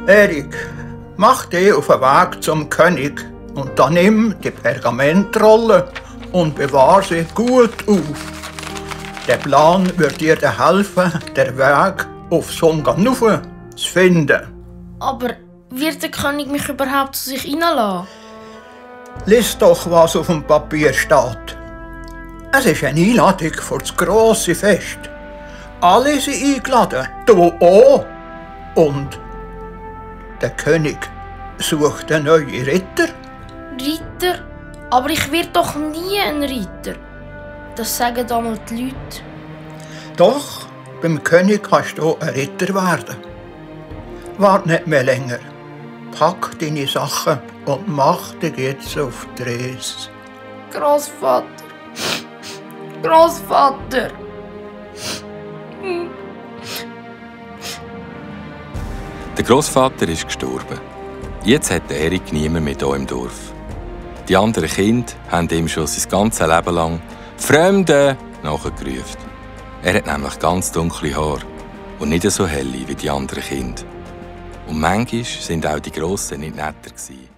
Erik, mach dich auf den Weg zum König und dann nimm die Pergamentrolle und bewahr sie gut auf. Der Plan wird dir helfen, den Weg auf Songanufe zu finden. Aber wird der König mich überhaupt zu sich reinlassen? Lies doch, was auf dem Papier steht. Es ist eine Einladung für das grosse Fest. Alle sind eingeladen, du auch. Und der König sucht einen neuen Ritter. Ritter? Aber ich werde doch nie ein Ritter. Das sagen einmal die Leute. Doch, beim König kannst du ein Ritter werden. Wart nicht mehr länger. Pack deine Sachen und mach dich jetzt auf die Reise. Großvater. Großvater. Der Großvater ist gestorben. Jetzt hat Erik niemand mehr hier im Dorf. Die anderen Kinder haben ihm schon sein ganzes Leben lang «Fremde» nachgerufen. Er hat nämlich ganz dunkle Haare und nicht so helle wie die anderen Kinder. Und manchmal waren auch die Grossen nicht netter.